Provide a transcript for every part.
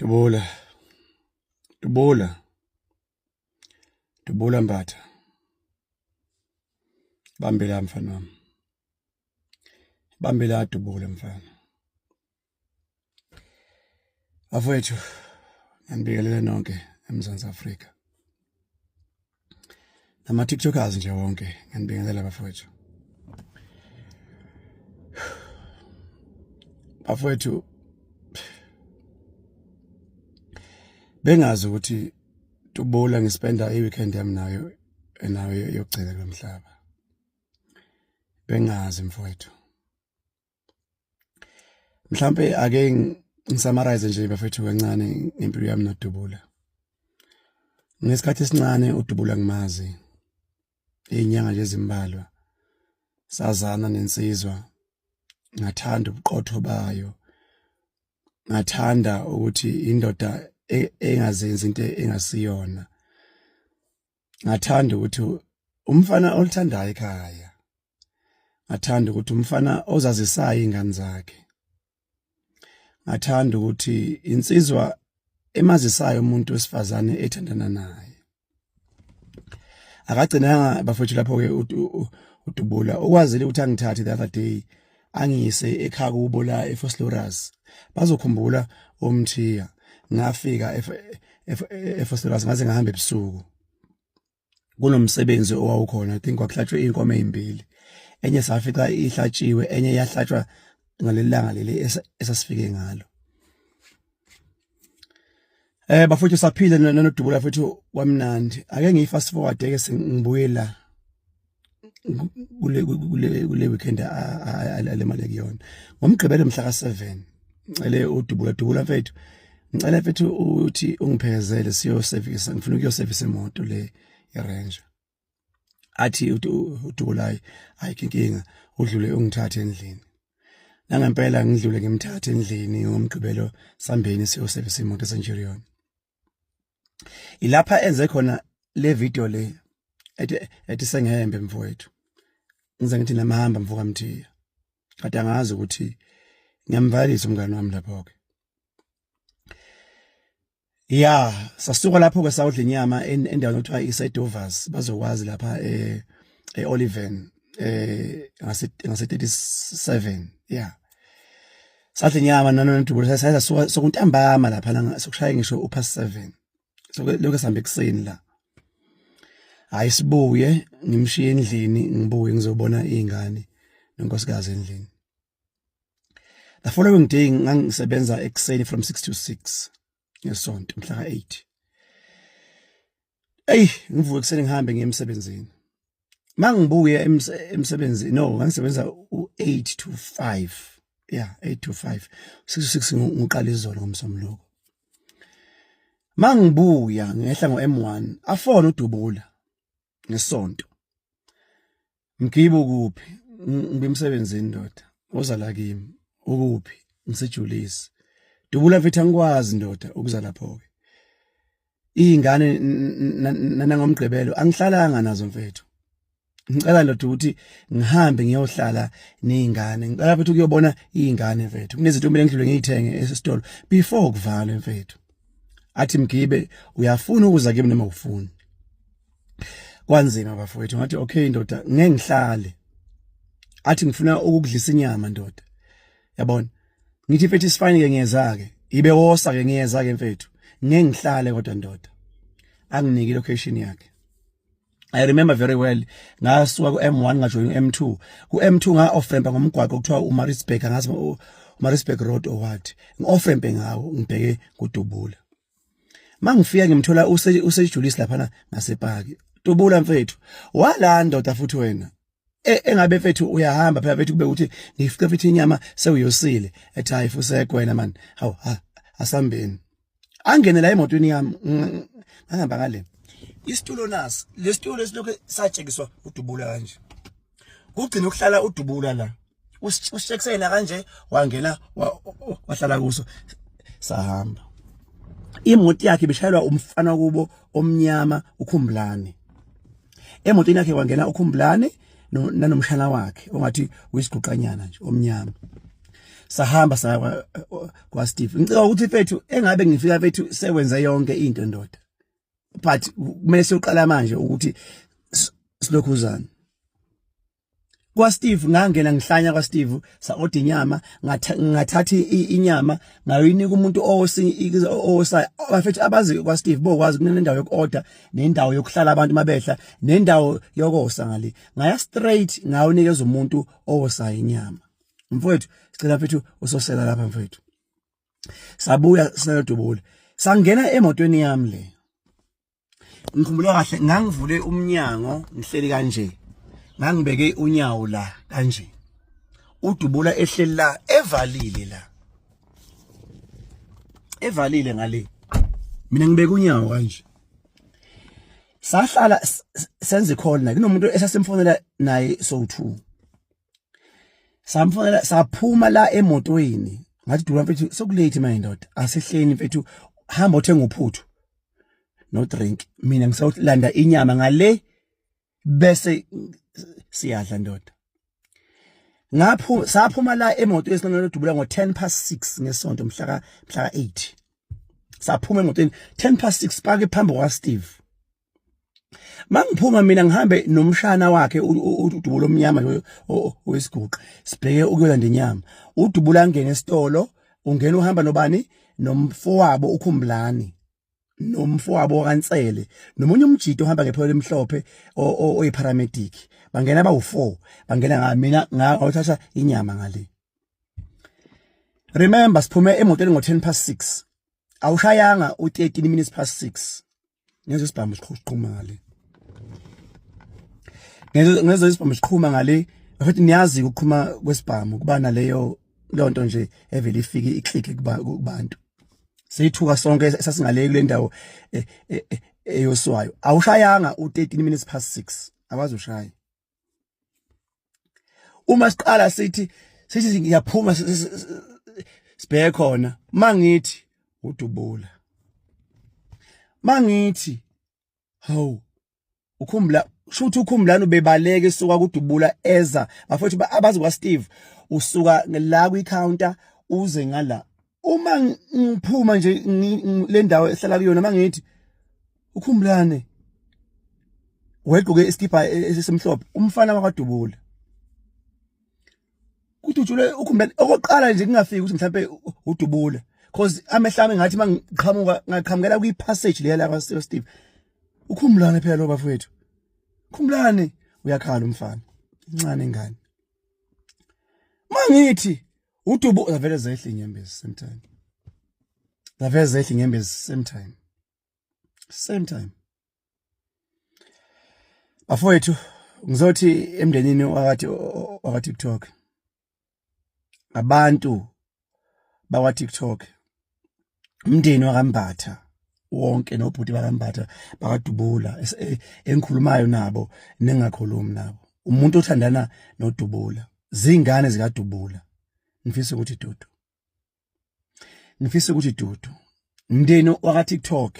Dubula. Dubula. Dubula Mbatha. Bambe la mfana wami. Bambe la Dubula mfana. Bafowethu, ngiyanibingelela nonke eMzansi Afrika. Nama TikTokers nje wonke, ngiyanibingelela bafowethu. Bafowethu, bengazi ukuthi Dubula ngispenda i-weekend yami nayo nayo yokugcina kulomhlaba. Bengazi mfowethu. Mhlampe ake ngisummarize nje bafethu kancane ngempilo yami noDubula. Ngesikhathi esincane uDubula ngimazi izinyanga nje ezimbalwa sazana nensizwa ngathanda ubuqotho bayo ngathanda ukuthi indoda e, engazenzi into engasiyona ngathanda ukuthi umfana olithandayo ekhaya ngathanda ukuthi umfana ozazisayo ingane zakhe ngathanda ukuthi insizwa emazisayo umuntu wesifazane ethandana naye akagcinanga bafethu lapho ke udubula ukwazile ukuthi angithathe the other day angiyise ekhaya kubo la eFosloras bazokhumbula umthiya ngafika eFosloras ngaze ngahamba ebusuku kunomsebenzi owawukhona I think kwakuhlatshwe inkomo ezimbili enye safica ihlatshiwe enye yahlatshwa ngaleli langa leli esasifike ngalo eh bafowethu saphile nonodubula futhi kwamnandi ake ngiyi fast forward ke sengibuye la kule kule kule weekend alemali kuyona ngomgqibelo mhla ka7 ngicele udubula dubula mfethu ngicela mfethu uthi ungiphekezele siyo service ngifuna ukuyo service imoto le iRanger athi udubula ayikho inkinga udlule ungithathe endlini nangempela ngidlule ngimthathe endlini ngomgqibelo sambeni siyo service imoto eCenturion ilapha enze khona le video le ethi ethi sengihembe mfowethu ngize ngithi namahamba mfoka Mthiya kade angazi ukuthi ngiyamvalisa umngane wami lapho ke ya sasuka lapho ke sawudla inyama endaweni okuthiwa iseDovers bazokwazi lapha eh eOliven eh ngase ngase 37 yeah sadla inyama nanondubulo sasuka sokuntambama lapha la sokushaya ngisho upast 7 so lokho sihambe ekuseni la hayi sibuye ngimshiye endlini ngibuye ngizobona izingane nonkosikazi endlini the following day ngangisebenza ekuseni from 6 to 6 ngesonto mhla ka-8 eyi ngivuke ekuseni ngihambe ngiye emsebenzini mangibuye emsebenzini no ngangisebenza u-8 to 5 yeah 8 to 5 6 to 6 ngiqala izolo ngomsombuluko mangibuya ngehla ngo-M1 afone udubula ngesonto mgibo kuphi ngibemsebenzini ndoda woza la kimi ukuphi ngisejulisi dubula mfethu angikwazi ndoda ukuza lapho ke izingane nangomgqibelo angihlalanga nazo mfethu ngicela ndoda ukuthi ngihambe ngiyohlala nezingane ngicela futhi ukuyobona izingane mfethu kunezinto kumele ngidlule ngiyithenge esitolo before kuvalwe mfethu athi mgibe uyafuna ukuza kimi noma ufuni kwanzima bafowethu ngathi okay ndoda ngeke ngihlale athi ngifuna ukukudlisa inyama ndoda yabona ngithi mfethu isifine ke ngiyeza ke ibe wosa ke ngiyeza ke mfethu ngeke ngihlale kodwa ndoda anginike location yakhe I remember very well ngasuka ku-M1 ngajoyina u-M2 ku-M2 nga-off ramp ngomgwaqo kuthiwa uMaritzburg angazi uMaritzburg Road or what ngi-off ramp ngawo ngibheke kudubula mangifika ngimthola usejulisi laphana ngasepaki dubula mfethu wala ndoda futhi wena e, engabe mfethu uyahamba phela mfethu kube ukuthi ngifike futhi inyama sewuyosile ethi hayi fusek wena man hawu asambeni angene la emotweni yami ngahamba ngale isitulo nasi lesitulo esilokhu satshekiswa udubula kanje kugcina ukuhlala udubula la usitshekisela kanje wangena wahlala kuso sahamba imoto yakhe ibishayelwa umfana kubo omnyama ukhumbulane emotweni yakhe wangena ukhumbulane nanomshana wakhe ongathi uyisiguqanyana nje omnyama Sahamba saya kwa Steve. Ngicela ukuthi mfethu engabe ngifika mfethu sewenze yonke into ndoda, but kumele siyoqala manje ukuthi silokhuzana kwa Steve. Ngangena ngihlanya kwa Steve, sa order inyama, ngathatha inyama ngayinika umuntu owosa. Bafethu, abazi kwa Steve bokwazi kunendawo yoku-order nendawo yokuhlala abantu mabehla nendawo yokosa ngale. Ngaya straight ngawunikeza umuntu owosa inyama. Mfowethu, sicela mfethu usosela lapha mfowethu. Sabuya sinalodubula, sangena emotweni yami le. Ngikhumbula kahle, ngangivule umnyango ngihleli kanje, ngangibeke unyawo la kanje, udubula ehleli la evalile, la evalile ngale, mina ngibeke unyawo kanje. Sahlala senze call na kunomuntu esasimfonela naye so2, samfonela. Saphuma la emotweni, ngathi, "Dubula mfethu, sokulate manje ndoda, asehleni mfethu, hamba uthenga uphuthu no drink, mina ngisawulanda inyama ngale bese siyadla ndoda." Ngapho saphuma la emotweni sinalodubula ngo 10 past 6 ngesonto, mhla ka 8. Saphuma emotweni 10 past 6, pake phambi kwa Steve. Mangiphuma mina ngihambe nomshana wakhe uDubula omnyama lo wesiguqa, sibheke ukuyolanda inyama. Udubula angene esitolo, ungena uhamba nobani? Nomfowabo uKhumbulani, nomfowabo kaNsele, nomunye umjito ohamba ngepholo elimhlophe oyiparamedic. Bangena bawu4, bangena nga mina ngawuthatha inyama ngale. Remember, siphume emotweni ngo10 past 6, awushayanga u13 minutes past 6 ngezwe isibhamu siqhuma ngale, ngezwe isibhamu siqhuma ngale. Futhi niyazi ukuqhuma kwesibhamu kuba naleyo lonto nje evele ifike iclick kubantu, seyithuka sonke esasingale kule ndawo eyoswayo. Awushayanga u13 minutes past 6, awazi ushaya. Uma siqala sithi ngiyaphuma sibheke khona, mangithi udubula, mangithi hawu, ukhumbula shuthi ukhumbulani ubebaleka esuka kudubula eza. Bafowethu, abazi kwa Steve, usuka la kwi counter uze ngala. Uma ngiphuma nje le ndawo ehlala kuyona, mangithi ukhumbulane wegqoke iskipa esimhlophe, umfana wakwadubula kudutshulwe ukhumbulane. Okokuqala nje kungafiki ukuthi mhlambe udubula, cause amehlo ami ngathi mangiqhamuka ngaqhamukela kwi passage leya la kwa Steve. Ukhumbulane phela lo bafowethu, khumbulane uyakhala umfana, incane ingane. Mangithi udubu, zavele zehla inyembezi same time, zavele zehla inyembezi same time, same time. Bafowethu, ngizothi emndenini wakathi waka TikTok, abantu bakwa TikTok, umndeni wakaMbatha wonke nobhuti bakaMbatha, bakadubula, engikhulumayo nabo nengakhulumi nabo, umuntu othandana nodubula, zingane zikadubula, ngifisa ukuthi dudu, ngifisa ukuthi dudu. Mndeni waka TikTok,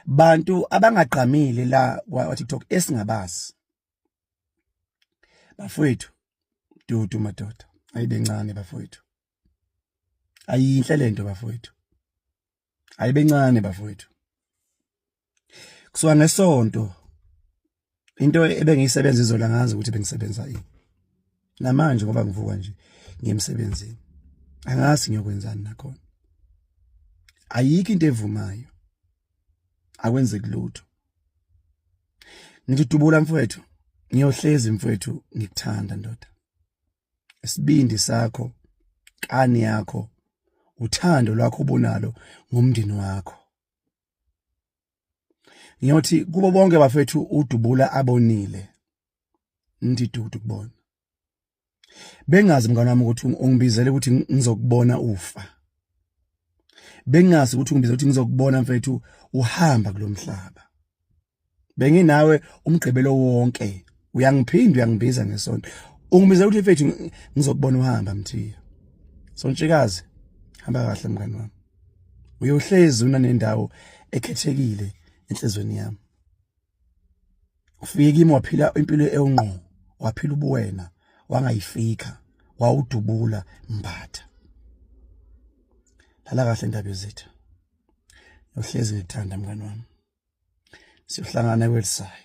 bantu abangagqamile la kwa TikTok esingabazi, bafowethu, dudu madoda, ayibencane bafowethu, ayinhle lento bafowethu, ayibencane bafowethu. Kusuka ngesonto into ebengiyisebenza izola ngazi ukuthi bengisebenza ini. Namanje ngoba ngivuka nje ngiyemsebenzini, angazi ngiyokwenzani nakhona. Ayikho into evumayo, akwenzeki lutho. Ngithi dubula mfowethu, ngiyohlezi mfowethu ngikuthanda ndoda. Isibindi sakho, kani yakho, uthando lwakho obunalo ngomndeni wakho. Ngiyothi kubo bonke bafethu udubula abonile, ngithi dudu kubona. Bengazi mngane wami ukuthi ungibizele ukuthi ngizokubona ufa, bengazi ukuthi ungibizele ukuthi ngizokubona mfethu uhamba kulomhlaba. Benginawe umgqibelo wonke, uyangiphinda uyangibiza ngesonto, ungibizela ukuthi mfethu ngizokubona uhamba. Mthiya sontshikazi, hamba kahle mngani wami, uyohlezi unanendawo ekhethekile enhlizweni yami. Ufike kimi waphila impilo ewungqo, waphila ubuwena, wangayifika. Wawudubula Mbatha. Lala kahle ndaba zethu. Yohlezi ngikuthanda mngani wami. Siyohlangana kwelisayo.